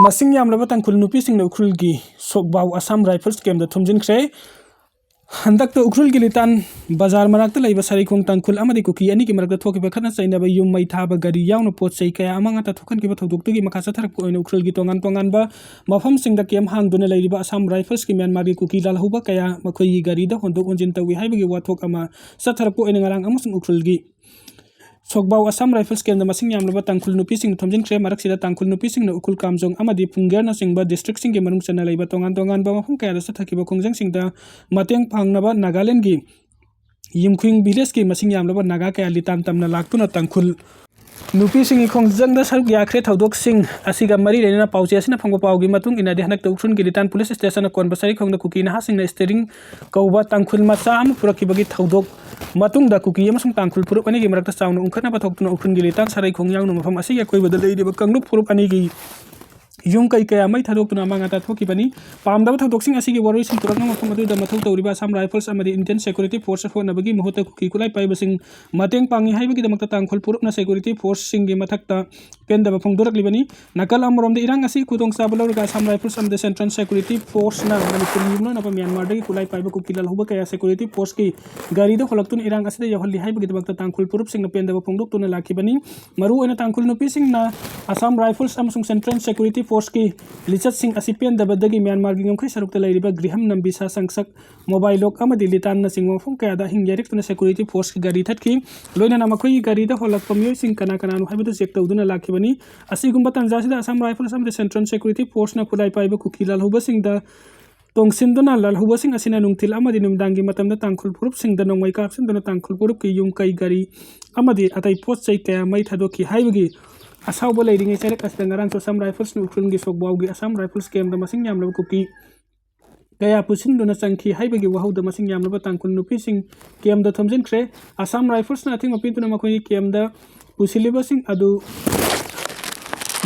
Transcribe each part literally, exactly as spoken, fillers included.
ꯃꯁꯤꯡ ꯌꯥꯝꯂꯕ ꯇꯥꯡꯈꯨꯜ ꯅꯨꯄꯤꯁꯤꯡꯅ ꯎꯈ꯭ꯔꯨꯜꯒꯤ ꯁꯣꯛꯕꯥꯎ ꯑꯁꯥꯝ ꯔꯥꯏꯐꯜꯁ ꯀꯦꯝꯗ ꯊꯣꯝꯖꯤꯟꯈ꯭ꯔꯦ꯫ ꯍꯟꯗꯛꯇ ꯎꯈ꯭ꯔꯨꯜꯒꯤ ꯂꯤꯇꯥꯟ ꯕꯖꯥꯔ ꯃꯅꯥꯛꯇ ꯂꯩꯕ ꯁꯔꯩꯈꯣꯡ ꯇꯥꯡꯈꯨꯜ ꯑꯃꯗꯤ ꯀꯨꯀꯤ ꯑꯅꯤꯒꯤ ꯃꯔꯛꯇ ꯊꯣꯛꯈꯤꯕ ꯈꯠꯅ ꯆꯩꯅꯕ ꯌꯨꯝ ꯃꯩ ꯊꯥꯕ ꯒꯥꯔꯤ ꯌꯥꯎꯅ ꯄꯣꯠ ꯆꯩ ꯀꯌꯥ ꯑꯃ ꯉꯥꯛꯇ ꯊꯣꯛꯍꯟꯈꯤꯕ ꯊꯧꯗꯣꯛꯇꯨꯒꯤ ꯃꯈꯥ ꯆꯠꯊꯔꯛꯄ ꯑꯣꯏꯅ ꯎꯈ꯭ꯔꯨꯜꯒꯤ ꯇꯣꯉꯥꯟ ꯇꯣꯉꯥꯟꯕ ꯃꯐꯝꯁꯤꯡꯗ ꯀꯦꯝ ꯍꯥꯡꯗꯨꯅ ꯂꯩꯔꯤꯕ ꯑꯁꯥꯝ ꯔꯥꯏꯐꯜꯁꯀꯤ ꯃ꯭ꯌꯥꯟꯃꯥꯔꯒꯤ ꯀꯨꯀꯤ ꯂꯥꯜꯍꯧꯕ ꯀꯌꯥ ꯃꯈꯣꯏꯒꯤ ꯒꯥꯔꯤꯗ ꯍꯣꯟꯗꯣꯛ ꯍꯣꯟꯖꯤꯟ ꯇꯧꯏ ꯍꯥꯏꯕꯒꯤ ꯋꯥꯊꯣꯛ ꯑꯃ ꯆꯠꯊꯔꯛꯄ ꯑꯣꯏꯅ ꯉꯔꯥꯡ ꯑꯃꯁꯨꯡ ꯎꯈ꯭ꯔꯨꯜꯒꯤ ꯁꯣꯛꯕꯥꯎ ꯑꯁꯥꯝ ꯔꯥꯏꯐꯜꯁ ꯀꯦꯝꯗ ꯃꯁꯤꯡ ꯌꯥꯝꯂꯕ ꯇꯥꯡꯈꯨꯜ ꯅꯨꯄꯤꯁꯤꯡꯅ ꯊꯣꯝꯖꯤꯟꯈ꯭ꯔꯦ꯫ ꯃꯔꯛꯁꯤꯗ ꯇꯥꯡꯈꯨꯜ ꯅꯨꯄꯤꯁꯤꯡꯅ ꯎꯈ꯭ꯔꯨꯜ ꯀꯥꯝꯖꯣꯡ ꯑꯃꯗꯤ ꯐꯨꯡꯒꯦꯔꯅꯆꯤꯡꯕ ꯗꯤꯁꯇ꯭ꯔꯤꯛꯁꯤꯡꯒꯤ ꯃꯅꯨꯡ ꯆꯟꯅ ꯂꯩꯕ ꯇꯣꯉꯥꯟ ꯇꯣꯉꯥꯟꯕ ꯃꯐꯝ ꯀꯌꯥꯗ ꯆꯠꯊꯈꯤꯕ ꯈꯣꯡꯖꯪꯁꯤꯡꯗ ꯃꯇꯦꯡ ꯄꯥꯡꯅꯕ ꯅꯥꯒꯥꯂꯦꯟꯒꯤ ꯌꯨꯝꯈꯨꯏꯡ ꯚꯤꯂꯦꯖꯀꯤ ꯃꯁꯤꯡ ꯌꯥꯝꯂꯕ ꯅꯥꯒꯥ ꯀꯌꯥ ꯂꯤꯇꯥꯟ ꯇꯝꯅ ꯂꯥꯛꯇꯨꯅ ꯇꯥꯡꯈꯨꯜ ꯅꯨꯄꯤꯁꯤꯡꯒꯤ ꯈꯣꯡꯖꯪꯗ ꯁꯔꯨꯛ ꯌꯥꯈ꯭ꯔꯦ꯫ ꯊꯧꯗꯣꯛꯁꯤꯡ ꯑꯁꯤꯒ ꯃꯔꯤ ꯂꯩꯅꯅ ꯄꯥꯎꯆꯦ ꯑꯁꯤꯅ ꯐꯪꯕ ꯄꯥꯎꯒꯤ ꯃꯇꯨꯡ ꯏꯟꯅꯗꯤ, ꯍꯟꯗꯛꯇ ꯎꯈ꯭ꯔꯨꯜꯒꯤ ꯂꯤꯇꯥꯟ ꯄꯨꯂꯤꯁ ꯁ꯭ꯇꯦꯁꯟꯅ ꯀꯣꯟꯕ ꯁꯔꯤꯈꯣꯡꯗ ꯀꯨꯀꯤ ꯅꯍꯥꯁꯤꯡꯅ ꯁ꯭ꯇꯦꯔꯤꯡ ꯀꯧꯕ ꯇꯥꯡꯈꯨꯜ ꯃꯆꯥ ꯑꯃ ꯄꯨꯔꯛꯈꯤꯕꯒꯤ ꯊꯧꯗꯣꯛ ꯃꯇꯨꯡꯗ ꯀꯨꯀꯤ ꯑꯃꯁꯨꯡ ꯇꯥꯡꯈꯨꯜ ꯐꯨꯔꯨꯞ ꯑꯅꯤꯒꯤ ꯃꯔꯛꯇ ꯆꯥꯎꯅ ꯎꯪꯈꯠꯅꯕ ꯊꯣꯛꯇꯨꯅ ꯎꯈ꯭ꯔꯨꯜꯒꯤ ꯂꯤꯇꯥꯟ ꯁꯔꯩꯈꯣꯡ ꯌꯥꯎꯅ ꯃꯐꯝ ꯑꯁꯤꯒꯤ ꯑꯀꯣꯏꯕꯗ ꯂꯩꯔꯤꯕ ꯀꯥꯡꯂꯨꯞ ꯐꯨꯔꯨꯞ ꯑꯅꯤꯒꯤ ꯌꯨꯝ ꯀꯩ ꯀꯌꯥ ꯃꯩ ꯊꯥꯗꯣꯛꯇꯨꯅ ꯑꯃꯥꯡ ꯑꯇꯥ ꯊꯣꯛꯈꯤꯕꯅꯤ꯫ ꯄꯥꯝꯗꯕ ꯊꯧꯗꯣꯛꯁꯤꯡ ꯑꯁꯤꯒꯤ ꯋꯥꯔꯣꯏꯁꯤꯟ ꯄꯨꯔꯛꯅꯕ ꯃꯐꯝ ꯑꯗꯨꯗ ꯃꯊꯧ ꯇꯧꯔꯤꯕ ꯑꯁꯥꯝ ꯔꯥꯏꯐꯜꯁ ꯑꯃꯗꯤ ꯏꯟꯗꯤꯌꯟ ꯁꯦꯀ꯭ꯌꯨꯔꯤꯇꯤ ꯐꯣꯔꯁ ꯍꯣꯠꯅꯕꯒꯤ ꯃꯍꯨꯠꯇ ꯀꯨꯀꯤ ꯈꯨꯠꯂꯥꯏ ꯄꯥꯏꯕꯁꯤꯡ ꯃꯇꯦꯡ ꯄꯥꯡꯏ ꯍꯥꯏꯕꯒꯤꯗꯃꯛꯇ ꯇꯥꯡꯈꯨꯜ ꯐꯨꯔꯨꯞꯅ ꯁꯦꯀ꯭ꯌꯨꯔꯤꯇꯤ ꯐꯣꯔꯁꯁꯤꯡꯒꯤ ꯃꯊꯛꯇ ꯄꯦꯟꯗꯕ ꯐꯣꯡꯗꯣꯔꯛꯂꯤꯕꯅꯤ꯫ ꯅꯥꯀꯜ ꯑꯃꯔꯣꯝꯗ ꯏꯔꯥꯡ ꯑꯁꯤ ꯈꯨꯗꯣꯡꯆꯥꯕ ꯂꯧꯔꯒ ꯑꯁꯥꯝ ꯔꯥꯏꯐꯜꯁ ꯑꯃꯗꯤ ꯁꯦꯟꯇ꯭ꯔꯦꯜ ꯁꯦꯀ꯭ꯌꯨꯔꯤꯇꯤ ꯐꯣꯔꯁꯅ ꯃꯅꯤꯄꯨꯔ ꯌꯨꯝꯂꯣꯟꯅꯕ ꯃ꯭ꯌꯥꯟꯃꯥꯔꯗꯒꯤ ꯈꯨꯠꯂꯥꯏ ꯄꯥꯏꯕ ꯀꯨꯀꯤ ꯂꯥꯜꯍꯧꯕ ꯀꯌꯥ ꯁꯦꯀ꯭ꯌꯨꯔꯤꯇꯤ ꯐꯣꯔꯁꯀꯤ ꯒꯥꯔꯤꯗ ꯍꯣꯜꯂꯛꯇꯨꯅ ꯏꯔꯥꯡ ꯑꯁꯤꯗ ꯌꯥꯎꯍꯜꯂꯤ ꯍꯥꯏꯕꯒꯤꯗꯃꯛꯇ ꯇꯥꯡꯈꯨꯜ ꯐꯨꯔꯨꯞꯁꯤꯡꯅ ꯄꯦꯟꯗꯕ ꯐꯣꯡꯗꯣꯛꯇꯨꯅ ꯂꯥꯛꯈꯤꯕꯅꯤ꯫ ꯃꯔꯨꯑꯣꯏꯅ ꯇꯥꯡꯈꯨꯜ ꯅꯨꯄꯤꯁꯤꯡꯅ ꯑꯁꯥꯝ ꯔꯥꯏꯐꯜꯁ ꯑꯃꯁꯨꯡ ꯁꯦꯟꯇ꯭ꯔꯦꯜ ꯁꯦꯀ꯭ꯌꯨꯔꯤꯇꯤ ꯐꯣꯔꯁꯀꯤ ꯂꯤꯆꯠꯁꯤꯡ ꯑꯁꯤ ꯄꯦꯟꯗꯕꯗꯒꯤ ꯃ꯭ꯌꯥꯟꯃꯥꯔꯒꯤ ꯉꯝꯈꯩ ꯁꯔꯨꯛꯇ ꯂꯩꯔꯤꯕ ꯒ꯭ꯔꯤꯍꯝ, ꯅꯝꯕꯤꯁꯥ, ꯁꯪꯁꯛ, ꯃꯣꯕꯥꯏꯂꯣꯛ ꯑꯃꯗꯤ ꯂꯤꯇꯥꯟꯅꯆꯤꯡꯕ ꯃꯐꯝ ꯀꯌꯥꯗ ꯑꯍꯤꯡ ꯌꯥꯏꯔꯛꯇꯨꯅ ꯁꯦꯀ꯭ꯌꯨꯔꯤꯇꯤ ꯐꯣꯔꯁꯀꯤ ꯒꯥꯔꯤ ꯊꯠꯈꯤ꯫ ꯂꯣꯏꯅꯅ ꯃꯈꯣꯏꯒꯤ ꯒꯥꯔꯤꯗ ꯍꯣꯜꯂꯛꯄ ꯃꯤꯑꯣꯏꯁꯤꯡ ꯀꯅꯥ ꯀꯅꯥꯅꯣ ꯍꯥꯏꯕꯗꯨ ꯆꯦꯛ ꯇꯧꯗꯨꯅ ꯂꯥꯛꯈꯤꯕꯅꯤ꯫ ꯑꯁꯤꯒꯨꯝꯕ ꯇꯥꯟꯖꯥꯁꯤꯗ ꯑꯁꯥꯝ ꯔꯥꯏꯐꯜꯁ ꯑꯃꯗꯤ ꯁꯦꯟꯇ꯭ꯔꯦꯜ ꯁꯦꯀ꯭ꯌꯨꯔꯤꯇꯤ ꯐꯣꯔꯁꯅ ꯈꯨꯠꯂꯥꯏ ꯄꯥꯏꯕ ꯀꯨꯀꯤ ꯂꯥꯜꯍꯧꯕꯁꯤꯡꯗ ꯇꯣꯡꯁꯤꯟꯗꯨꯅ ꯂꯥꯜꯍꯧꯕꯁꯤꯡ ꯑꯁꯤꯅ ꯅꯨꯡꯊꯤꯜ ꯑꯃꯗꯤ ꯅꯨꯃꯤꯗꯥꯡꯒꯤ ꯃꯇꯝꯗ ꯇꯥꯡꯈꯨꯜ ꯐꯨꯔꯨꯞꯁꯤꯡꯗ ꯅꯣꯡꯃꯩ ꯀꯥꯞꯁꯤꯟꯗꯨꯅ ꯇꯥꯡꯈꯨꯜ ꯐꯨꯔꯨꯞꯀꯤ ꯌꯨꯝ ꯀꯩ, ꯒꯥꯔꯤ ꯑꯃꯗꯤ ꯑꯇꯩ ꯄꯣꯠ ꯆꯩ ꯀꯌꯥ ꯃꯩ ꯊꯥꯗꯣꯛꯈꯤ ꯍꯥꯏꯕꯒꯤ ꯑꯁꯥꯎꯕ ꯂꯩꯔꯤꯉꯩ ꯆꯩꯔꯛ ꯑꯁꯤꯗ ꯉꯔꯥꯡꯁꯨ ꯑꯁꯥꯝ ꯔꯥꯏꯐꯜꯁꯅ ꯎꯈ꯭ꯔꯨꯜꯒꯤ ꯁꯣꯛꯕꯥꯎꯒꯤ ꯑꯁꯥꯝ ꯔꯥꯏꯐꯜꯁ ꯀꯦꯝꯗ ꯃꯁꯤꯡ ꯌꯥꯝꯂꯕ ꯀꯨꯀꯤ ꯀꯌꯥ ꯄꯨꯁꯤꯟꯗꯨꯅ ꯆꯪꯈꯤ ꯍꯥꯏꯕꯒꯤ ꯋꯥꯍꯧꯗ ꯃꯁꯤꯡ ꯌꯥꯝꯂꯕ ꯇꯥꯡꯈꯨꯜ ꯅꯨꯄꯤꯁꯤꯡ ꯀꯦꯝꯗ ꯊꯣꯝꯖꯤꯟꯈ꯭ꯔꯦ꯫ ꯑꯁꯥꯝ ꯔꯥꯏꯐꯜꯁꯅ ꯑꯊꯤꯡꯕ ꯄꯤꯗꯨꯅ ꯃꯈꯣꯏꯒꯤ ꯀꯦꯝꯗ ꯄꯨꯁꯤꯜꯂꯤꯕꯁꯤꯡ ꯑꯗꯨ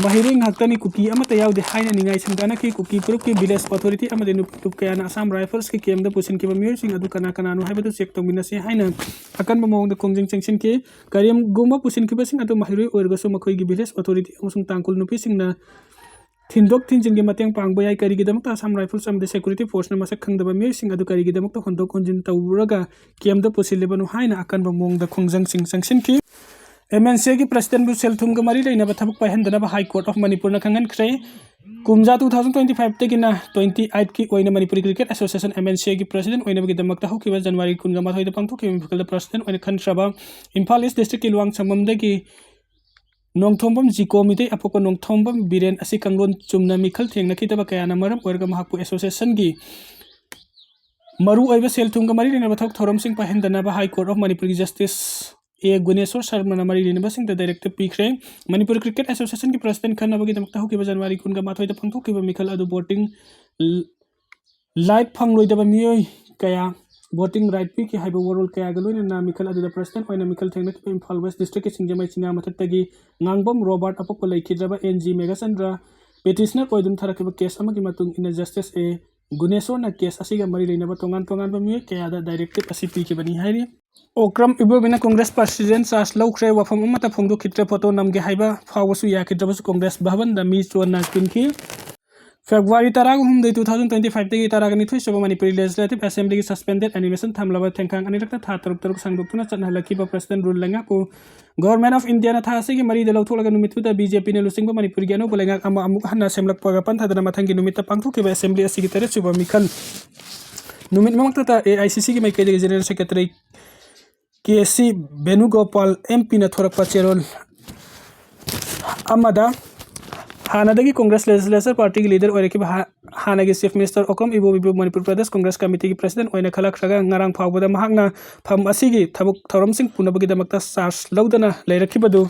ꯃꯍꯩꯔꯣꯏ ꯉꯥꯛꯇꯅꯤ, ꯀꯨꯀꯤ ꯑꯃꯠꯇ ꯌꯥꯎꯗꯦ ꯍꯥꯏꯅ ꯅꯤꯡꯉꯥꯏ ꯁꯪꯗꯥꯅꯈꯤ꯫ ꯀꯨꯀꯤ ꯐꯨꯔꯨꯞꯀꯤ ꯚꯤꯂꯦꯖ ꯑꯣꯊꯣꯔꯤꯇꯤ ꯑꯃꯗꯤ ꯅꯨꯄꯤ ꯐꯨꯔꯨꯞ ꯀꯌꯥꯅ ꯑꯁꯥꯝ ꯔꯥꯏꯐꯜꯁꯀꯤ ꯀꯦꯝꯗ ꯄꯨꯁꯤꯟꯈꯤꯕ ꯃꯤꯑꯣꯏꯁꯤꯡ ꯑꯗꯨ ꯀꯅꯥ ꯀꯅꯥꯅꯣ ꯍꯥꯏꯕꯗꯨ ꯆꯦꯛ ꯇꯧꯃꯤꯟꯅꯁꯤ ꯍꯥꯏꯅ ꯑꯀꯟꯕ ꯃꯑꯣꯡꯗ ꯈꯣꯡꯖꯪ ꯆꯪꯁꯤꯟꯈꯤ꯫ ꯀꯔꯤꯒꯨꯝꯕ ꯄꯨꯁꯤꯟꯈꯤꯕꯁꯤꯡ ꯑꯗꯨ ꯃꯍꯩꯔꯣꯏ ꯑꯣꯏꯔꯒꯁꯨ ꯃꯈꯣꯏꯒꯤ ꯚꯤꯂꯦꯖ ꯑꯣꯊꯣꯔꯤꯇꯤ ꯑꯃꯁꯨꯡ ꯇꯥꯡꯈꯨꯜ ꯅꯨꯄꯤꯁꯤꯡꯅ ꯊꯤꯟꯗꯣꯛ ꯊꯤꯟꯖꯤꯟꯒꯤ ꯃꯇꯦꯡ ꯄꯥꯡꯕ ꯌꯥꯏ꯫ ꯀꯔꯤꯒꯤꯗꯃꯛꯇ ꯑꯁꯥꯝ ꯔꯥꯏꯐꯜꯁ ꯑꯃꯗꯤ ꯁꯦꯀ꯭ꯌꯨꯔꯤꯇꯤ ꯐꯣꯔꯁꯅ ꯃꯁꯛ ꯈꯪꯗꯕ ꯃꯤꯑꯣꯏꯁꯤꯡ ꯑꯗꯨ ꯀꯔꯤꯒꯤꯗꯃꯛꯇ ꯍꯣꯟꯗꯣꯛ ꯍꯣꯟꯖꯤꯟ ꯇꯧꯔꯒ ꯀꯦꯝꯗ ꯄꯨꯁꯤꯜꯂꯤꯕꯅꯣ ꯍꯥꯏꯅ ꯑꯀꯟꯕ ꯃꯑꯣꯡꯗ ꯈꯣꯡꯖꯪꯁꯤꯡ ꯆꯪꯁꯤꯟꯈꯤ꯫ ꯑꯦꯝ ꯑꯦꯟ ꯁꯤ ꯑꯦꯒꯤ ꯄ꯭ꯔꯁꯤꯗꯦꯟꯕꯨ ꯁꯦꯜ ꯊꯨꯝꯒ ꯃꯔꯤ ꯂꯩꯅꯕ ꯊꯕꯛ ꯄꯥꯏꯍꯟꯗꯅꯕ ꯍꯥꯏ ꯀꯣꯔꯠ ꯑꯣꯐ ꯃꯅꯤꯄꯨꯔꯅ ꯈꯪꯍꯟꯈ꯭ꯔꯦ꯫ ꯀꯨꯝꯖꯥ ꯇꯨ ꯊꯥꯎꯖꯟ ꯇ꯭ꯋꯦꯟꯇꯤ ꯐꯥꯏꯚꯇꯒꯤꯅ ꯇ꯭ꯋꯦꯟꯇꯤ ꯑꯩꯠꯀꯤ ꯑꯣꯏꯅ Manipuri cricket association, M N C ꯑꯦꯒꯤ ꯄ꯭ꯔꯁꯤꯗꯦꯟ ꯑꯣꯏꯅꯕꯒꯤꯗꯃꯛꯇ ꯍꯧꯈꯤꯕ ꯖꯅꯋꯥꯔꯤ ꯀꯨꯟꯒ ꯃꯥꯊꯣꯏꯗ ꯄꯥꯡꯊꯣꯛꯈꯤꯕ ꯃꯤꯐꯝꯗ ꯄ꯭ꯔꯁꯤꯗꯦꯟ ꯑꯣꯏꯅ ꯈꯟꯈ꯭ꯔꯕ ꯏꯝꯐꯥꯜ ꯏꯁ ꯗꯤꯁꯇ꯭ꯔꯤꯛꯀꯤ ꯂꯨꯋꯥꯡꯁꯪꯕꯝꯗꯒꯤ ꯅꯣꯡꯊꯣꯝꯕꯝ ꯖꯤꯀꯣ ꯃꯤꯇꯩ ꯑꯄꯣꯛꯄ ꯅꯣꯡꯊꯣꯝꯕꯝ ꯕꯤꯔꯦꯟ ꯑꯁꯤ ꯀꯥꯡꯂꯣꯟ ꯆꯨꯝꯅ ꯃꯤꯈꯜ ꯊꯦꯡꯅꯈꯤꯗꯕ ꯀꯌꯥꯅ ꯃꯔꯝ ꯑꯣꯏꯔꯒ ꯃꯍꯥꯛꯄꯨ ꯑꯦꯁꯣꯁꯤꯌꯦꯁꯟꯒꯤ ꯃꯔꯨꯑꯣꯏꯕ ꯁꯦꯜ ꯊꯨꯝꯒ ꯃꯔꯤ ꯂꯩꯅꯕ ꯊꯕꯛ ꯊꯧꯔꯝꯁꯤꯡ ꯄꯥꯏꯍꯟꯗꯅꯕ ꯍꯥꯏ ꯀꯣꯔꯠ ꯑꯣꯐ ꯃꯅꯤꯄꯨꯔꯒꯤ ꯖꯁꯇꯤꯁ ꯑꯦ ꯒꯨꯅꯦꯁꯣꯔ ꯁꯔꯃꯅ ꯃꯔꯤ ꯂꯩꯅꯕꯁꯤꯡꯗ ꯗꯥꯏꯔꯦꯛꯇꯤꯚ ꯄꯤꯈ꯭ꯔꯦ꯫ ꯃꯅꯤꯄꯨꯔ ꯀ꯭ꯔꯤꯀꯦꯠ ꯑꯦꯁꯣꯁꯤꯌꯦꯁꯟꯒꯤ ꯄ꯭ꯔꯁꯤꯗꯦꯟ ꯈꯟꯅꯕꯒꯤꯗꯃꯛꯇ ꯍꯧꯈꯤꯕ ꯖꯅꯋꯥꯔꯤ ꯀꯨꯟꯒ ꯃꯥꯊꯣꯏꯗ ꯄꯥꯡꯊꯣꯛꯈꯤꯕ ꯃꯤꯈꯜ ꯑꯗꯨ ꯚꯣꯇꯤꯡ ꯔꯥꯏꯠ ꯐꯪꯂꯣꯏꯗꯕ ꯃꯤꯑꯣꯏ ꯀꯌꯥ ꯚꯣꯇꯤꯡ ꯔꯥꯏꯠ ꯄꯤꯈꯤ ꯍꯥꯏꯕ ꯋꯥꯔꯣꯜ ꯀꯌꯥꯒ ꯂꯣꯏꯅꯅ ꯃꯤꯈꯜ ꯑꯗꯨꯗ ꯄ꯭ꯔꯁꯤꯗꯦꯟ ꯑꯣꯏꯅ ꯃꯤꯈꯜ ꯊꯦꯡꯅꯈꯤꯕ ꯏꯝꯐꯥꯜ ꯋꯦꯁ ꯗꯤꯁꯇ꯭ꯔꯤꯛꯀꯤ ꯁꯤꯡꯖꯃꯩ ꯆꯤꯉꯥ ꯃꯊꯛꯇꯒꯤ ꯉꯥꯡꯕꯝ ꯔꯣꯕꯥꯔꯠ ꯑꯄꯣꯛꯄ ꯂꯩꯈꯤꯗ꯭ꯔꯕ ꯑꯦꯟ ꯖꯤ ꯃꯦꯘꯆꯟꯗ꯭ꯔ ꯄꯦꯇꯤꯁꯅꯔ ꯑꯣꯏꯗꯨꯅ ꯊꯥꯔꯛꯈꯤꯕ ꯀꯦꯁ ꯑꯃꯒꯤ ꯃꯇꯨꯡ ꯏꯟꯅ ꯖꯁꯇꯤꯁ ꯑꯦ ꯒꯨꯅꯦꯁꯣꯔꯅ ꯀꯦꯁ ꯑꯁꯤꯒ ꯃꯔꯤ ꯂꯩꯅꯕ ꯇꯣꯉꯥꯟ ꯇꯣꯉꯥꯟꯕ ꯃꯤꯑꯣꯏ ꯀꯌꯥꯗ ꯗꯥꯏꯔꯦꯛꯇꯤꯚ ꯑꯁꯤ ꯄꯤꯈꯤꯕꯅꯤ ꯍꯥꯏꯔꯤ꯫ ꯑꯣꯀ꯭ꯔꯝ ꯏꯕꯣꯕꯤꯅ ꯀꯣꯡꯒ꯭ꯔꯦꯁ ꯄ꯭ꯔꯁꯤꯗꯦꯟ ꯆꯥꯔꯖ ꯂꯧꯈ꯭ꯔꯦ꯫ ꯋꯥꯐꯝ ꯑꯃꯠꯇ ꯐꯣꯡꯗꯣꯛꯈꯤꯗ꯭ꯔꯦ꯫ ꯐꯣꯇꯣ ꯅꯝꯒꯦ ꯍꯥꯏꯕ ꯐꯥꯎꯕꯁꯨ ꯌꯥꯈꯤꯗ꯭ꯔꯕꯁꯨ ꯀꯣꯡꯒ꯭ꯔꯦꯁ ꯚꯕꯟꯗ ꯃꯤ ꯆꯣꯟꯅ ꯀꯤꯟꯈꯤ꯫ ꯐꯦꯕ꯭ꯔꯨꯋꯥꯔꯤ ꯇꯔꯥꯒ ꯍꯨꯝꯗꯣꯏ, ꯇꯨ ꯊꯥꯎꯖꯟ ꯇ꯭ꯋꯦꯟꯇꯤ ꯐꯥꯏꯚꯇꯒꯤ ꯇꯔꯥꯒ ꯅꯤꯊꯣꯏ ꯁꯨꯕ ꯃꯅꯤꯄꯨꯔꯤ ꯂꯦꯖꯤꯁꯂꯦꯇꯤꯚ ꯑꯦꯁꯦꯝꯕ꯭ꯂꯤꯒꯤ ꯁꯁꯄꯦꯟꯗꯦꯗ ꯑꯦꯅꯤꯃꯦꯁꯟ ꯊꯝꯂꯕ ꯊꯦꯡꯈꯥꯡ ꯑꯅꯤꯔꯛꯇ ꯊꯥ ꯇꯔꯨꯛ ꯇꯔꯨꯛ ꯁꯥꯡꯗꯣꯛꯇꯨꯅ ꯆꯠꯅꯍꯜꯂꯛꯈꯤꯕ ꯄ꯭ꯔꯁꯤꯗꯦꯟ ꯔꯨꯜ ꯂꯩꯉꯥꯛꯄꯨ ꯒꯣꯚꯔꯟꯃꯦꯟꯠ ꯑꯣꯐ ꯏꯟꯗꯤꯌꯥꯅ ꯊꯥ ꯑꯁꯤꯒꯤ ꯃꯔꯤꯗ ꯂꯧꯊꯣꯛꯂꯒ ꯅꯨꯃꯤꯠꯇꯨꯗ ꯕꯤ ꯖꯦ ꯄꯤꯅ ꯂꯨꯆꯤꯡꯕ ꯃꯅꯤꯄꯨꯔꯒꯤ ꯑꯅꯧꯕ ꯂꯩꯉꯥꯛ ꯑꯃ ꯑꯃꯨꯛ ꯍꯟꯅ ꯁꯦꯝꯂꯛꯄꯒ ꯄꯟꯊꯗꯅ ꯃꯊꯪꯒꯤ ꯅꯨꯃꯤꯠꯇ ꯄꯥꯡꯊꯣꯛꯈꯤꯕ ꯑꯦꯁꯦꯝꯕ꯭ꯂꯤ ꯑꯁꯤꯒꯤ ꯇꯔꯦꯠ ꯁꯨꯕ ꯃꯤꯈꯜ ꯅꯨꯃꯤꯠ ꯃꯉꯛꯇꯗ ꯑꯦ ꯑꯥꯏ ꯁꯤ ꯁꯤꯒꯤ ꯃꯥꯏꯀꯩꯗꯒꯤ general secretary K C ꯚꯦꯅꯨꯒꯣꯄꯥꯜ M ꯄꯤꯅ ꯊꯣꯔꯛꯄ ꯆꯦꯔꯣꯜ ꯑꯃꯗ ꯍꯥꯟꯅꯗꯒꯤ ꯀꯣꯡꯒ꯭ꯔꯦꯁ ꯂꯦꯖꯤꯁꯂꯦꯆꯔ ꯄꯥꯔꯇꯤꯒꯤ ꯂꯤꯗꯔ ꯑꯣꯏꯔꯛꯈꯤꯕ ꯍꯥ-, ꯍꯥꯟꯅꯒꯤ ꯆꯤꯐ ꯃꯤꯅꯤꯁꯇꯔ ꯑꯣꯀ꯭ꯔꯝ ꯏꯕꯣꯕꯤꯕꯨ ꯃꯅꯤꯄꯨꯔ ꯄ꯭ꯔꯗꯦꯁ ꯀꯣꯡꯒ꯭ꯔꯦꯁ ꯀꯃꯤꯇꯤꯒꯤ ꯄ꯭ꯔꯁꯤꯗꯦꯟꯠ ꯑꯣꯏꯅ ꯈꯜꯂꯛꯈ꯭ꯔꯒ ꯉꯔꯥꯡ ꯐꯥꯎꯕꯗ ꯃꯍꯥꯛꯅ ꯐꯝ ꯑꯁꯤꯒꯤ ꯊꯕꯛ ꯊꯧꯔꯝꯁꯤꯡ ꯄꯨꯅꯕꯒꯤꯗꯃꯛꯇ ꯆꯥꯔꯖ ꯂꯧꯗꯅ ꯂꯩꯔꯛꯈꯤꯕꯗꯨ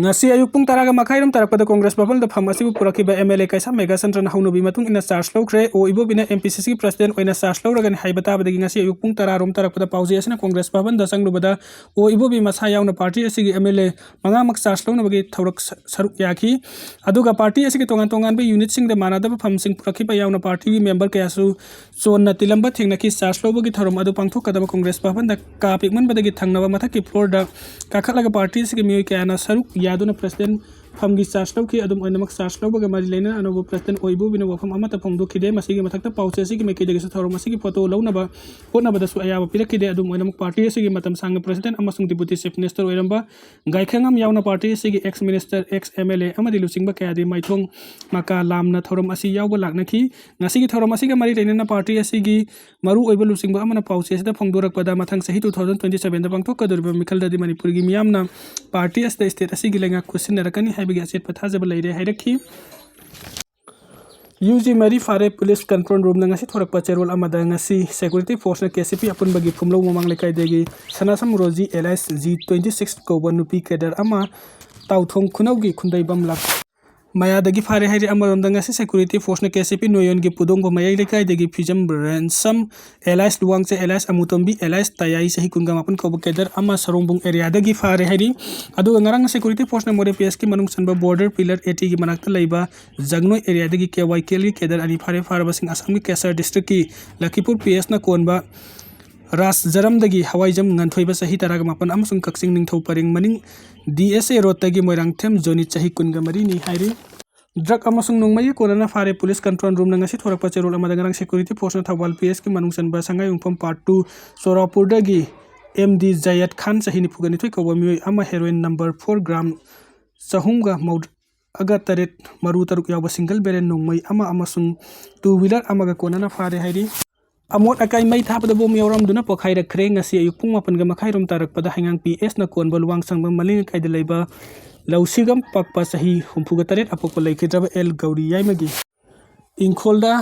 ꯉꯁꯤ ꯑꯌꯨꯛ ꯄꯨꯡ ꯇꯔꯥꯒ ꯃꯈꯥꯏꯔꯣꯝ ꯇꯥꯔꯛꯄꯗ ꯀꯣꯡꯒ꯭ꯔꯦꯁ ꯚꯕꯟꯗ ꯐꯝ ꯑꯁꯤꯕꯨ ꯄꯨꯔꯛꯈꯤꯕ ꯑꯦꯝ ꯑꯦꯜ ꯑꯦ ꯀꯩꯁꯥꯝ ꯃꯦꯘꯆꯟꯗ꯭ꯔꯅ ꯍꯧꯅꯕꯤ ꯃꯇꯨꯡ ꯏꯟꯅ ꯆꯥꯔꯖ ꯂꯧꯈ꯭ꯔꯦ꯫ ꯑꯣ ꯏꯕꯣꯕꯤꯅ ꯑꯦꯝ ꯄꯤ ꯁꯤ ꯁꯤꯒꯤ ꯄ꯭ꯔꯁꯤꯗꯦꯟꯠ ꯑꯣꯏꯅ ꯆꯥꯔꯖ ꯂꯧꯔꯒꯅꯤ ꯍꯥꯏꯕ ꯇꯥꯕꯗꯒꯤ ꯉꯁꯤ ꯑꯌꯨꯛ ꯄꯨꯡ ꯇꯔꯥꯔꯣꯝ ꯇꯥꯔꯛꯄꯗ ꯄꯥꯎꯖꯦ ꯑꯁꯤꯅ ꯀꯣꯡꯒ꯭ꯔꯦꯁ ꯚꯕꯟꯗ ꯆꯪꯂꯨꯕꯗ ꯑꯣ ꯏꯕꯣꯕꯤ ꯃꯁꯥ ꯌꯥꯎꯅ ꯄꯥꯔꯇꯤ ꯑꯁꯤꯒꯤ ꯑꯦꯝ ꯑꯦꯜ ꯑꯦ ꯃꯉꯥꯃꯛ ꯆꯥꯔꯖ ꯂꯧꯅꯕꯒꯤ ꯊꯧꯔꯛ ꯁ-, ꯁꯔꯨꯛ ꯌꯥꯈꯤ꯫ ꯑꯗꯨꯒ ꯄꯥꯔꯇꯤ ꯑꯁꯤꯒꯤ ꯇꯣꯉꯥꯟ ꯇꯣꯉꯥꯟꯕ ꯌꯨꯅꯤꯠꯁꯤꯡꯗ ꯃꯥꯟꯅꯗꯕ ꯐꯝꯁꯤꯡ ꯄꯨꯔꯛꯈꯤꯕ ꯌꯥꯎꯅ ꯄꯥꯔꯇꯤꯒꯤ ꯃꯦꯝꯕꯔ ꯀꯌꯥꯁꯨ ꯆꯣꯟꯅ ꯇꯤꯜꯂꯝꯕ ꯊꯦꯡꯅꯈꯤ꯫ ꯆꯥꯔꯖ ꯂꯧꯕꯒꯤ ꯊꯧꯔꯝ ꯑꯗꯨ ꯄꯥꯡꯊꯣꯛꯀꯗꯕ ꯀꯣꯡꯒ꯭ꯔꯦꯁ ꯚꯕꯟꯗ ꯀꯥ ꯄꯤꯛꯃꯟꯕꯗꯒꯤ ꯊꯪꯅꯕ ꯃꯊꯛꯀꯤ ꯐ꯭ꯂꯣꯔꯗ ꯀꯥꯈꯠꯂꯒ ꯄꯥꯔꯇꯤ ꯑꯁꯤꯒꯤ ꯃꯤꯑꯣꯏ ꯀꯌꯥꯅ ꯁꯔꯨꯛ ꯌꯥꯗꯨꯅ ꯄ꯭ꯔꯁꯤꯗꯦꯟꯠ ꯐꯝꯒꯤ ꯆꯥꯔꯖ ꯂꯧꯈꯤ꯫ ꯑꯗꯨꯝ ꯑꯣꯏꯅꯃꯛ, ꯆꯥꯔꯖ ꯂꯧꯕꯒ ꯃꯔꯤ ꯂꯩꯅꯅ ꯑꯅꯧꯕ ꯄ꯭ꯔꯦꯁꯤꯗꯦꯟ ꯑꯣꯏꯕ ꯑꯣꯏꯅ ꯋꯥꯐꯝ ꯑꯃꯠꯇ ꯐꯣꯡꯗꯣꯛꯈꯤꯗꯦ꯫ ꯃꯁꯤꯒꯤ ꯃꯊꯛꯇ ꯄꯥꯎꯆꯦ ꯑꯁꯤꯒꯤ ꯃꯥꯏꯀꯩꯗꯒꯤꯁꯨ ꯊꯧꯔꯝ ꯑꯁꯤꯒꯤ ꯐꯣꯇꯣ ꯂꯧꯅꯕ ꯍꯣꯠꯅꯕꯗꯁꯨ ꯑꯌꯥꯕ ꯄꯤꯔꯛꯈꯤꯗꯦ꯫ ꯑꯗꯨꯝ ꯑꯣꯏꯅꯃꯛ, ꯄꯥꯔꯇꯤ ꯑꯁꯤꯒꯤ ꯃꯇꯝ ꯁꯥꯡꯅ ꯄ꯭ꯔꯦꯁꯤꯗꯦꯟ ꯑꯃꯁꯨꯡ ꯗꯤꯄꯨꯇꯤ ꯆꯤꯐ ꯃꯤꯅꯤꯁꯇꯔ ꯑꯣꯏꯔꯝꯕ ꯒꯥꯏꯈꯪꯉꯝ ꯌꯥꯎꯅ ꯄꯥꯔꯇꯤ ꯑꯁꯤꯒꯤ X minister, X M L A ꯑꯃꯗꯤ ꯂꯨꯆꯤꯡꯕ ꯀꯌꯥꯗꯤ ꯃꯥꯏꯊꯣꯡ ꯃꯀꯥ ꯂꯥꯝꯅ ꯊꯧꯔꯝ ꯑꯁꯤ ꯌꯥꯎꯕ ꯂꯥꯛꯅꯈꯤ꯫ ꯉꯁꯤꯒꯤ ꯊꯧꯔꯝ ꯑꯁꯤꯒ ꯃꯔꯤ ꯂꯩꯅꯅ ꯄꯥꯔꯇꯤ ꯑꯁꯤꯒꯤ ꯃꯔꯨꯑꯣꯏꯕ ꯂꯨꯆꯤꯡꯕ ꯑꯃꯅ ꯄꯥꯎꯆꯦ ꯑꯁꯤꯗ ꯐꯣꯡꯗꯣꯔꯛꯄꯗ, ꯃꯊꯪ ꯆꯍꯤ two thousand twenty sevenꯗ ꯄꯥꯡꯊꯣꯛꯀꯗꯧꯔꯤꯕ ꯃꯤꯈꯜꯗꯗꯤ ꯃꯅꯤꯄꯨꯔꯒꯤ ꯃꯤꯌꯥꯝꯅ ꯄꯥꯔꯇꯤ ꯑꯁꯤꯗ ꯁ꯭ꯇꯦꯠ ꯑꯁꯤꯒꯤ ꯂꯩꯉꯥꯛ ꯈꯨꯠꯁꯤꯟꯅꯔꯛꯀꯅꯤ ꯍꯥꯏꯕꯒꯤ ꯑꯆꯦꯠꯄ ꯊꯥꯖꯕ ꯂꯩꯔꯦ ꯍꯥꯏꯔꯛꯈꯤ꯫ ꯌꯨ ꯖꯤ ꯃꯔꯤ ꯐꯥꯔꯦ꯫ ꯄꯨꯂꯤꯁ ꯀꯟꯇ꯭ꯔꯣꯜ ꯔꯨꯝꯅ ꯉꯁꯤ ꯊꯣꯔꯛꯄ ꯆꯦꯔꯣꯜ ꯑꯃꯗ, ꯉꯁꯤ ꯁꯦꯀ꯭ꯌꯨꯔꯤꯇꯤ ꯐꯣꯔꯁꯅ ꯀꯦ ꯁꯤ ꯄꯤ ꯑꯄꯨꯟꯕꯒꯤ ꯐꯨꯝꯂꯧ ꯃꯃꯥꯡ ꯂꯩꯀꯥꯏꯗꯒꯤ ꯁꯅꯥꯁꯝ Rosie alias G twenty six ꯀꯧꯕ ꯅꯨꯄꯤ ꯀꯦꯗꯔ ꯑꯃ ꯇꯥꯎꯊꯣꯡ ꯈꯨꯅꯧꯒꯤ ꯈꯨꯟꯗꯩꯕꯝ ꯂꯥꯛ ꯃꯌꯥꯗꯒꯤ ꯐꯥꯔꯦ ꯍꯥꯏꯔꯤ꯫ ꯑꯃꯔꯣꯝꯗ, ꯉꯁꯤ ꯁꯦꯀ꯭ꯌꯨꯔꯤꯇꯤ ꯐꯣꯔꯁꯅ ꯀꯦ ꯁꯤ ꯄꯤ ꯅꯣꯌꯣꯟꯒꯤ ꯄꯨꯗꯣꯡꯕ ꯃꯌꯥꯏ ꯂꯩꯀꯥꯏꯗꯒꯤ ꯐꯤꯖꯝ ꯔꯦꯟꯁꯝ alias ꯂꯨꯋꯥꯡꯆꯦ alias ꯑꯃꯨꯇꯣꯝꯕꯤ alias ꯇꯌꯥꯏ, ꯆꯍꯤ ꯀꯨꯟꯒ ꯃꯥꯄꯟ ꯀꯧꯕ ꯀꯦꯗꯔ ꯑꯃ ꯁꯔꯣꯡꯕꯨꯡ ꯑꯦꯔꯤꯌꯥꯗꯒꯤ ꯐꯥꯔꯦ ꯍꯥꯏꯔꯤ꯫ ꯑꯗꯨꯒ ꯉꯔꯥꯡ ꯁꯦꯀ꯭ꯌꯨꯔꯤꯇꯤ ꯐꯣꯔꯁꯅ ꯃꯣꯔꯦ ꯄꯤ ꯑꯦꯁꯀꯤ ꯃꯅꯨꯡ ꯆꯟꯕ ꯕꯣꯔꯗꯔ ꯄꯤꯂꯔ ꯑꯦꯇꯤꯒꯤ ꯃꯅꯥꯛꯇ ꯂꯩꯕ ꯖꯪꯅꯣꯏ ꯑꯦꯔꯤꯌꯥꯗꯒꯤ ꯀꯦ ꯋꯥꯏ ꯀꯦꯜꯒꯤ ꯀꯦꯗꯔ ꯑꯅꯤ ꯐꯥꯔꯦ꯫ ꯐꯥꯔꯕꯁꯤꯡ ꯑꯁꯥꯝꯒꯤ ꯀꯦꯁꯥꯔ ꯗꯤꯁꯇ꯭ꯔꯤꯛꯀꯤ ꯂꯈꯤꯄꯨꯔ ꯄꯤ ꯑꯦꯁꯅ ꯀꯣꯟꯕ ꯔꯥꯁꯖꯔꯝꯗꯒꯤ ꯍꯋꯥꯏꯖꯝ ꯉꯟꯊꯣꯏꯕ, ꯆꯍꯤ ꯇꯔꯥꯒ ꯃꯥꯄꯟ, ꯑꯃꯁꯨꯡ ꯀꯛꯆꯤꯡ ꯅꯤꯡꯊꯧ ꯄꯔꯦꯡ ꯃꯅꯤꯡ ꯗꯤ ꯑꯦꯁ ꯑꯦ ꯔꯣꯗꯇꯒꯤ ꯃꯣꯏꯔꯥꯡꯊꯦꯝ ꯖꯣꯅꯤ, ꯆꯍꯤ ꯀꯨꯟꯒ ꯃꯔꯤꯅꯤ ꯍꯥꯏꯔꯤ꯫ ꯗ꯭ꯔꯒ ꯑꯃꯁꯨꯡ ꯅꯣꯡꯃꯩꯒꯤ ꯀꯣꯟꯅꯅ ꯐꯥꯔꯦ꯫ ꯄꯨꯂꯤꯁ ꯀꯟꯇ꯭ꯔꯣꯜ ꯔꯨꯝꯅ ꯉꯁꯤ ꯊꯣꯔꯛꯄ ꯆꯦꯔꯣꯜ ꯑꯃꯗ, ꯉꯔꯥꯡ ꯁꯦꯀ꯭ꯌꯨꯔꯤꯇꯤ ꯐꯣꯔꯁꯅ ꯊꯧꯕꯥꯜ ꯄꯤ ꯑꯦꯁꯀꯤ ꯃꯅꯨꯡ ꯆꯟꯕ ꯁꯉꯥꯏꯌꯨꯝꯐꯝ ꯄꯥꯔꯠ ꯇꯨ ꯆꯣꯔꯥꯄꯨꯔꯗꯒꯤ ꯑꯦꯝ ꯗꯤ ꯖꯌꯠ ꯈꯥꯟ, ꯆꯍꯤ ꯅꯤꯐꯨꯒ ꯅꯤꯊꯣꯏ ꯀꯧꯕ ꯃꯤꯑꯣꯏ ꯑꯃ ꯍꯦꯔꯣꯏꯟ ꯅꯝꯕꯔ ꯐꯣꯔ ꯒ꯭ꯔꯥꯝ ꯆꯍꯨꯝꯒ ꯃꯧꯗ꯭ꯔꯥꯒ ꯇꯔꯦꯠ, ꯃꯔꯨ ꯇꯔꯨꯛ ꯌꯥꯎꯕ ꯁꯤꯡꯒꯜ ꯕꯦꯔꯦꯜ ꯅꯣꯡꯃꯩ ꯑꯃ ꯑꯃꯁꯨꯡ ꯇꯨ ꯋꯤꯂꯔ ꯑꯃꯒ ꯀꯣꯟꯅꯅ ꯐꯥꯔꯦ ꯍꯥꯏꯔꯤ꯫ ꯑꯃꯣꯠ ꯑꯀꯥꯏ ꯃꯩ ꯊꯥꯕꯗ ꯕꯣꯝ ꯌꯥꯎꯔꯝꯗꯨꯅ ꯄꯣꯈꯥꯏꯔꯛꯈ꯭ꯔꯦ꯫ ꯉꯁꯤ ꯑꯌꯨꯛ ꯄꯨꯡ ꯃꯥꯄꯟꯒ ꯃꯈꯥꯏꯔꯣꯝ ꯇꯥꯔꯛꯄꯗ ꯍꯩꯉꯥꯡ ꯄꯤ ꯑꯦꯁꯅ ꯀꯣꯟꯕ ꯂꯨꯋꯥꯡꯁꯪꯕꯝ ꯃꯂꯤꯡ ꯂꯩꯀꯥꯏꯗ ꯂꯩꯕ ꯂꯧꯁꯤꯒꯝ ꯄꯥꯛꯄ, ꯆꯍꯤ ꯍꯨꯝꯐꯨꯒ ꯇꯔꯦꯠ, ꯑꯄꯣꯛꯄ ꯂꯩꯈꯤꯗ꯭ꯔꯕ ꯑꯦꯜ ꯒꯧꯔꯤ ꯌꯥꯏꯃꯒꯤ ꯏꯪꯈꯣꯜꯗ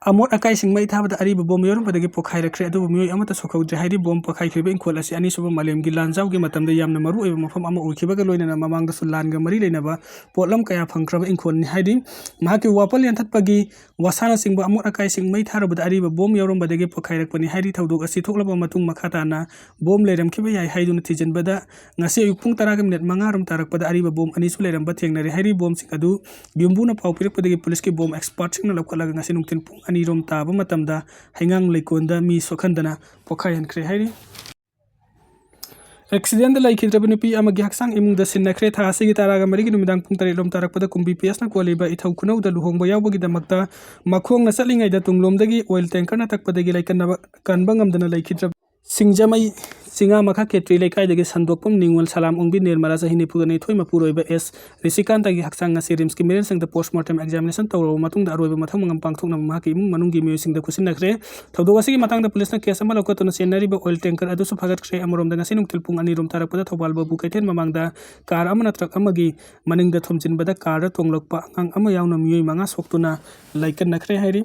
ꯑꯃꯣꯠ ꯑꯀꯥꯏꯁꯤꯡ ꯃꯩ ꯊꯥꯕꯗ ꯑꯔꯤꯕ ꯕꯣꯝ ꯌꯥꯎꯔꯝꯕꯗꯒꯤ ꯄꯣꯈꯥꯏꯔꯛꯈ꯭ꯔꯦ, ꯑꯗꯨꯕꯨ ꯃꯤꯑꯣꯏ ꯑꯃꯠꯇ ꯁꯣꯛꯍꯧꯗ꯭ꯔꯦ ꯍꯥꯏꯔꯤ꯫ ꯕꯣꯝ ꯄꯣꯈꯥꯏꯈꯤꯕ ꯏꯪꯈꯣꯜ ꯑꯁꯤ ꯑꯅꯤꯁꯨꯕ ꯃꯥꯂꯦꯝꯒꯤ ꯂꯥꯟꯖꯥꯎꯒꯤ ꯃꯇꯝꯗ ꯌꯥꯝꯅ ꯃꯔꯨ ꯑꯣꯏꯕ ꯃꯐꯝ ꯑꯃ ꯑꯣꯏꯈꯤꯕꯒ ꯂꯣꯏꯅꯅ ꯃꯃꯥꯡꯗꯁꯨ ꯂꯥꯟꯒ ꯃꯔꯤ ꯂꯩꯅꯕ ꯄꯣꯠꯂꯝ ꯀꯌꯥ ꯐꯪꯈ꯭ꯔꯕ ꯏꯪꯈꯣꯜꯅꯤ ꯍꯥꯏꯔꯤ꯫ ꯃꯍꯥꯛꯀꯤ ꯋꯥꯄꯜ ꯌꯥꯟꯊꯠꯄꯒꯤ ꯋꯥꯁꯥꯅꯆꯤꯡꯕ ꯑꯃꯣꯠ ꯑꯀꯥꯏꯁꯤꯡ ꯃꯩ ꯊꯥꯔꯨꯕꯗ ꯑꯔꯤꯕ ꯕꯣꯝ ꯌꯥꯎꯔꯝꯕꯗꯒꯤ ꯄꯣꯈꯥꯏꯔꯛꯄꯅꯤ ꯍꯥꯏꯔꯤ꯫ ꯊꯧꯗꯣꯛ ꯑꯁꯤ ꯊꯣꯛꯂꯕ ꯃꯇꯨꯡ ꯃꯈꯥ ꯇꯥꯅ ꯕꯣꯝ ꯂꯩꯔꯝꯈꯤꯕ ꯌꯥꯏ ꯍꯥꯏꯗꯨꯅ ꯊꯤꯖꯤꯟꯕꯗ, ꯉꯁꯤ ꯑꯌꯨꯛ ꯄꯨꯡ ꯇꯔꯥꯒ ꯃꯤꯅꯤꯠ ꯃꯉꯥ ꯔꯣꯝ ꯇꯥꯔꯛꯄꯗ ꯑꯔꯤꯕ ꯕꯣꯝ ꯑꯅꯤꯁꯨ ꯂꯩꯔꯝꯕ ꯊꯦꯡꯅꯔꯦ ꯍꯥꯏꯔꯤ꯫ ꯕꯣꯝꯁꯤꯡ ꯑꯗꯨ ꯌꯨꯝꯕꯨꯅ ꯄꯥꯎ ꯄꯤꯔꯛꯄꯗꯒꯤ ꯄꯨꯂꯤꯁꯀꯤ ꯕꯣꯝ ꯑꯦꯛꯁꯄꯥꯔꯠꯁꯤꯡꯅ ꯂꯧꯈꯠꯂꯒ ꯉꯁꯤ ꯅꯨꯡꯊꯤꯜ ꯄꯨꯡ ꯑꯅꯤ ꯔꯣꯝ ꯇꯥꯕ ꯃꯇꯝꯗ ꯍꯩꯉꯥꯡ ꯂꯩꯀꯣꯜꯗ ꯃꯤ ꯁꯣꯛꯍꯟꯗꯅ ꯄꯣꯈꯥꯏꯍꯟꯈ꯭ꯔꯦ ꯍꯥꯏꯔꯤ꯫ ꯑꯦꯛꯁꯤꯗꯦꯟꯗ ꯂꯩꯈꯤꯗ꯭ꯔꯕ ꯅꯨꯄꯤ ꯑꯃꯒꯤ ꯍꯛꯆꯥꯡ ꯏꯃꯨꯡꯗ ꯁꯤꯟꯅꯈ꯭ꯔꯦ꯫ ꯊꯥ ꯑꯁꯤꯒꯤ ꯇꯔꯥꯒ ꯃꯔꯤꯒꯤ ꯅꯨꯃꯤꯗꯥꯡ ꯄꯨꯡ ꯇꯔꯦꯠ ꯂꯣꯝ ꯇꯥꯔꯛꯄꯗ ꯀꯨꯝꯕꯤ ꯄꯤ ꯑꯦꯁꯅ ꯀꯣꯜꯂꯤꯕ ꯏꯊꯧ ꯈꯨꯅꯧꯗ ꯂꯨꯍꯣꯡꯕ ꯌꯥꯎꯕꯒꯤꯗꯃꯛꯇ ꯃꯈꯣꯡꯅ ꯆꯠꯂꯤꯉꯩꯗ ꯇꯨꯡꯂꯣꯝꯗꯒꯤ ꯑꯣꯏꯜ ꯇꯦꯡꯀꯔꯅ ꯇꯛꯄꯗꯒꯤ ꯂꯩꯀꯟꯅꯕ ꯀꯟꯕ ꯉꯝꯗꯅ ꯂꯩꯈꯤꯗ꯭ꯔꯕ ꯁꯤꯡꯖꯃꯩ ꯆꯤꯉꯥꯃꯈꯥ ꯈꯦꯇ꯭ꯔꯤ ꯂꯩꯀꯥꯏꯗꯒꯤ ꯁꯟꯗꯣꯛꯄꯝ ꯅꯤꯉꯣꯜ ꯁꯂꯥꯝ ꯑꯣꯡꯕꯤ ꯅꯤꯔꯃꯂꯥ ꯆꯍꯤ ꯅꯤꯐꯨꯒ ꯅꯤꯊꯣꯏ ꯃꯄꯨꯔꯣꯏꯕ ꯑꯦꯁ ꯔꯤꯁꯤꯀꯥꯟꯇꯒꯤ ꯍꯛꯆꯥꯡ ꯉꯁꯤ ꯔꯤꯝꯁꯀꯤ ꯃꯤꯔꯦꯜꯁꯪꯗ ꯄꯣꯁꯃꯣꯔꯇꯦꯝ ꯑꯦꯛꯖꯥꯃꯤꯅꯦꯁꯟ ꯇꯧꯔꯕ ꯃꯇꯨꯡꯗ ꯑꯔꯣꯏꯕ ꯃꯊꯧ ꯃꯉꯝ ꯄꯥꯡꯊꯣꯛꯅꯕ ꯃꯍꯥꯛꯀꯤ ꯏꯃꯨꯡ ꯃꯅꯨꯡꯒꯤ ꯃꯤꯑꯣꯏꯁꯤꯡꯗ ꯈꯨꯠꯁꯤꯟꯅꯈ꯭ꯔꯦ꯫ ꯊꯧꯗꯣꯛ ꯑꯁꯤꯒꯤ ꯃꯇꯥꯡꯗ ꯄꯨꯂꯤꯁꯅ ꯀꯦꯁ ꯑꯃ ꯂꯧꯈꯠꯇꯨꯅ ꯆꯦꯟꯅꯔꯤꯕ ꯑꯣꯏꯜ ꯇꯦꯡꯀꯔ ꯑꯗꯨꯁꯨ ꯐꯥꯒꯠꯈ꯭ꯔꯦ꯫ ꯑꯃꯔꯣꯝꯗ ꯉꯁꯤ ꯅꯨꯡꯊꯤꯜ ꯄꯨꯡ ꯑꯅꯤꯔꯣꯝ ꯇꯥꯔꯛꯄꯗ ꯊꯧꯕꯥꯜ ꯕꯥꯕꯨ ꯀꯩꯊꯦꯜ ꯃꯃꯥꯡꯗ ꯀꯥꯔ ꯑꯃꯅ ꯇ꯭ꯔꯛ ꯑꯃꯒꯤ ꯃꯅꯤꯡꯗ ꯊꯣꯝꯖꯤꯟꯕꯗ ꯀꯥꯔꯗ ꯇꯣꯡꯂꯛꯄ ꯑꯉꯥꯡ ꯑꯃ ꯌꯥꯎꯅ ꯃꯤꯑꯣꯏ ꯃꯉꯥ ꯁꯣꯛꯇꯨꯅ ꯂꯩꯀꯠꯅꯈ꯭ꯔꯦ ꯍꯥꯏꯔꯤ꯫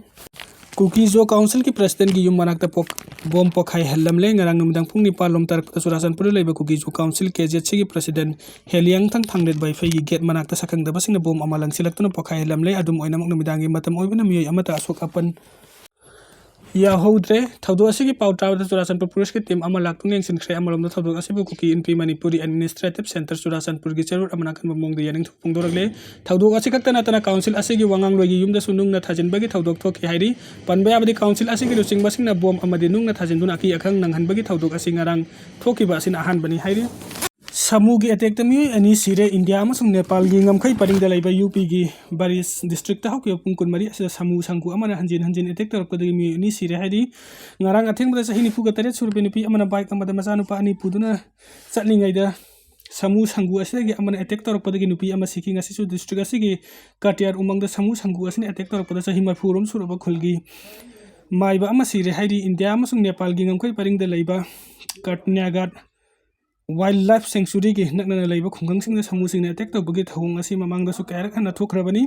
ꯀꯨꯀꯤ ꯖꯣ ꯀꯥꯎꯟꯁꯤꯜꯒꯤ ꯄ꯭ꯔꯁꯤꯗꯦꯟꯒꯤ ꯌꯨꯝ ꯃꯅꯥꯛꯇ ꯄꯣꯛ-, ꯕꯣꯝ ꯄꯣꯈꯥꯏꯍꯜꯂꯝꯂꯦ꯫ ꯉꯔꯥꯡ ꯅꯨꯃꯤꯗꯥꯡ ꯄꯨꯡ ꯅꯤꯄꯥꯟ ꯂꯣꯝ ꯇꯥꯔꯛꯄꯗ ꯆꯨꯔꯥꯆꯥꯟꯄꯨꯔꯗ ꯂꯩꯕ ꯀꯨꯀꯤ ꯖꯣ ꯀꯥꯎꯟꯁꯤꯜ ꯀꯦ ꯖꯦꯠ ꯁꯤꯒꯤ ꯄ꯭ꯔꯁꯤꯗꯦꯟ ꯍꯦꯂꯤꯌꯥꯡꯊꯪ ꯊꯥꯡꯂꯦꯠ ꯕꯥꯏꯐꯩꯒꯤ ꯒꯦꯠ ꯃꯅꯥꯛꯇ ꯁꯛꯈꯪꯗꯕꯁꯤꯡꯅ ꯕꯣꯝ ꯑꯃ ꯂꯪꯁꯤꯜꯂꯛꯇꯨꯅ ꯄꯣꯈꯥꯏꯍꯜꯂꯝꯂꯦ꯫ ꯑꯗꯨꯝ ꯑꯣꯏꯅꯃꯛ ꯅꯨꯃꯤꯗꯥꯡꯒꯤ ꯃꯇꯝ ꯑꯣꯏꯕꯅ ꯃꯤꯑꯣꯏ ꯑꯃꯠꯇ ꯑꯁꯣꯛ ꯑꯄꯟ ꯌꯥꯎꯍꯧꯗ꯭ꯔꯦ꯫ ꯊꯧꯗꯣꯛ ꯑꯁꯤꯒꯤ ꯄꯥꯎ ꯇꯥꯕꯗ ꯆꯨꯔꯥꯆꯥꯟꯄꯨꯔ ꯄꯨꯂꯤꯁꯀꯤ ꯇꯤꯝ ꯑꯃ ꯂꯥꯛꯇꯨꯅ ꯌꯦꯡꯁꯤꯟꯈ꯭ꯔꯦ꯫ ꯑꯃꯔꯣꯝꯗ ꯊꯧꯗꯣꯛ ꯑꯁꯤꯕꯨ ꯀꯨꯀꯤ ꯏꯟꯄꯤ ꯃꯅꯤꯄꯨꯔꯤ ꯑꯦꯗꯃꯤꯅꯤꯁꯇ꯭ꯔꯦꯇꯤꯚ ꯁꯦꯟꯇꯔ ꯆꯨꯔꯥꯆꯥꯟꯄꯨꯔꯒꯤ ꯆꯦꯔꯣꯠ ꯑꯃꯅ ꯑꯀꯟꯕ ꯃꯑꯣꯡꯗ ꯌꯥꯅꯤꯡꯊꯧ ꯐꯣꯡꯗꯣꯔꯛꯂꯦ꯫ ꯊꯧꯗꯣꯛ ꯑꯁꯤ ꯈꯛꯇ ꯅꯠꯇꯅ ꯀꯥꯎꯟꯁꯤꯜ ꯑꯁꯤꯒꯤ ꯋꯥꯉꯥꯡꯂꯣꯏꯒꯤ ꯌꯨꯝꯗꯁꯨ ꯅꯨꯡꯅ ꯊꯥꯖꯤꯟꯕꯒꯤ ꯊꯧꯗꯣꯛ ꯊꯣꯛꯈꯤ ꯍꯥꯏꯔꯤ꯫ ꯄꯟꯕ ꯌꯥꯕꯗꯤ ꯀꯥꯎꯟꯁꯤꯜ ꯑꯁꯤꯒꯤ ꯂꯨꯆꯤꯡꯕꯁꯤꯡꯅ ꯕꯣꯝ ꯑꯃꯗꯤ ꯅꯨꯡꯅ ꯊꯥꯖꯤꯟꯗꯨꯅ ꯑꯀꯤ ꯑꯈꯪ ꯅꯪꯍꯟꯕꯒꯤ ꯊꯧꯗꯣꯛ ꯑꯁꯤ ꯉꯔꯥꯡ ꯊꯣꯛꯈꯤꯕ ꯑꯁꯤꯅ ꯑꯍꯥꯟꯕꯅꯤ ꯍꯥꯏꯔꯤ꯫ ꯁꯥꯃꯨꯒꯤ ꯑꯦꯇꯦꯛꯇ ꯃꯤꯑꯣꯏ ꯑꯅꯤ ꯁꯤꯔꯦ꯫ ꯏꯟꯗꯤꯌꯥ ꯑꯃꯁꯨꯡ ꯅꯦꯄꯥꯜꯒꯤ ꯉꯝꯈꯩ ꯄꯔꯤꯡꯗ ꯂꯩꯕ ꯌꯨ ꯄꯤꯒꯤ ꯕꯥꯔꯤꯁ ꯗꯤꯁꯇ꯭ꯔꯤꯛꯇ ꯍꯧꯈꯤꯕ ꯄꯨꯡ ꯀꯨꯟꯃꯔꯤ ꯑꯁꯤꯗ ꯁꯥꯃꯨ ꯁꯪꯒꯨ ꯑꯃꯅ ꯍꯟꯖꯤꯟ ꯍꯟꯖꯤꯟ ꯑꯦꯇꯦꯛ ꯇꯧꯔꯛꯄꯗꯒꯤ ꯃꯤꯑꯣꯏ ꯑꯅꯤ ꯁꯤꯔꯦ ꯍꯥꯏꯔꯤ꯫ ꯉꯔꯥꯡ ꯑꯊꯦꯡꯕꯗ ꯆꯍꯤ ꯅꯤꯐꯨꯒ ꯇꯔꯦꯠ ꯁꯨꯔꯕ ꯅꯨꯄꯤ ꯑꯃꯅ ꯕꯥꯏꯛ ꯑꯃꯗ ꯃꯆꯥꯅꯨꯄꯥ ꯑꯅꯤ ꯄꯨꯗꯨꯅ ꯆꯠꯂꯤꯉꯩꯗ ꯁꯥꯃꯨ ꯁꯪꯒꯨ ꯑꯁꯤꯗꯒꯤ ꯑꯃꯅ ꯑꯦꯇꯦꯛ ꯇꯧꯔꯛꯄꯗꯒꯤ ꯅꯨꯄꯤ ꯑꯃ ꯁꯤꯈꯤ꯫ ꯉꯁꯤꯁꯨ ꯗꯤꯁꯇ꯭ꯔꯤꯛ ꯑꯁꯤꯒꯤ ꯀꯥꯇꯤꯌꯥꯔ ꯎꯃꯪꯗ ꯁꯥꯃꯨ ꯁꯪꯒꯨ ꯑꯁꯤꯅ ꯑꯦꯇꯦꯛ ꯇꯧꯔꯛꯄꯗ ꯆꯍꯤ ꯃꯔꯤꯐꯨ ꯔꯣꯝ ꯁꯨꯔꯕ ꯈꯨꯜꯒꯤ ꯃꯥꯏꯕ ꯑꯃ ꯁꯤꯔꯦ ꯍꯥꯏꯔꯤ꯫ ꯏꯟꯗꯤꯌꯥ ꯑꯃꯁꯨꯡ ꯅꯦꯄꯥꯜꯒꯤ ꯉꯝꯈꯩ ꯄꯔꯤꯡꯗ ꯂꯩꯕ ꯀꯠꯅ꯭ꯌꯥꯒꯥꯠ ꯋꯥꯏꯜꯗ ꯂꯥꯏꯐ ꯁꯦꯡꯆꯨꯔꯤꯒꯤ ꯅꯛꯅꯅ ꯂꯩꯕ ꯈꯨꯡꯒꯪꯁꯤꯡꯗ ꯁꯥꯃꯨꯁꯤꯡꯅ ꯑꯦꯇꯦꯛ ꯇꯧꯕꯒꯤ ꯊꯧꯑꯣꯡ ꯑꯁꯤ ꯃꯃꯥꯡꯗꯁꯨ ꯀꯌꯥꯔꯛ ꯍꯟꯅ ꯊꯣꯛꯈ꯭ꯔꯕꯅꯤ꯫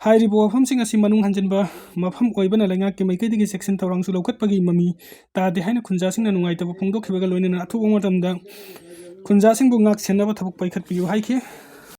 ꯍꯥꯏꯔꯤꯕ ꯋꯥꯐꯝꯁꯤꯡ ꯑꯁꯤ ꯃꯅꯨꯡ ꯍꯟꯖꯤꯟꯕ ꯃꯐꯝ ꯑꯣꯏꯕꯅ ꯂꯩꯉꯥꯛꯀꯤ ꯃꯥꯏꯀꯩꯗꯒꯤ ꯆꯦꯛꯁꯤꯟ ꯊꯧꯔꯥꯡꯁꯨ ꯂꯧꯈꯠꯄꯒꯤ ꯃꯃꯤ ꯇꯥꯗꯦ ꯍꯥꯏꯅ ꯈꯨꯟꯖꯥꯁꯤꯡꯅ ꯅꯨꯡꯉꯥꯏꯇꯕ ꯐꯣꯡꯗꯣꯛꯈꯤꯕꯒ ꯂꯣꯏꯅꯅ ꯑꯊꯨꯕ ꯃꯇꯝꯗ ꯈꯨꯟꯖꯥꯁꯤꯡꯕꯨ ꯉꯥꯛ ꯁꯦꯟꯅꯕ ꯊꯕꯛ ꯄꯥꯏꯈꯠꯄꯤꯌꯨ ꯍꯥꯏꯈꯤ꯫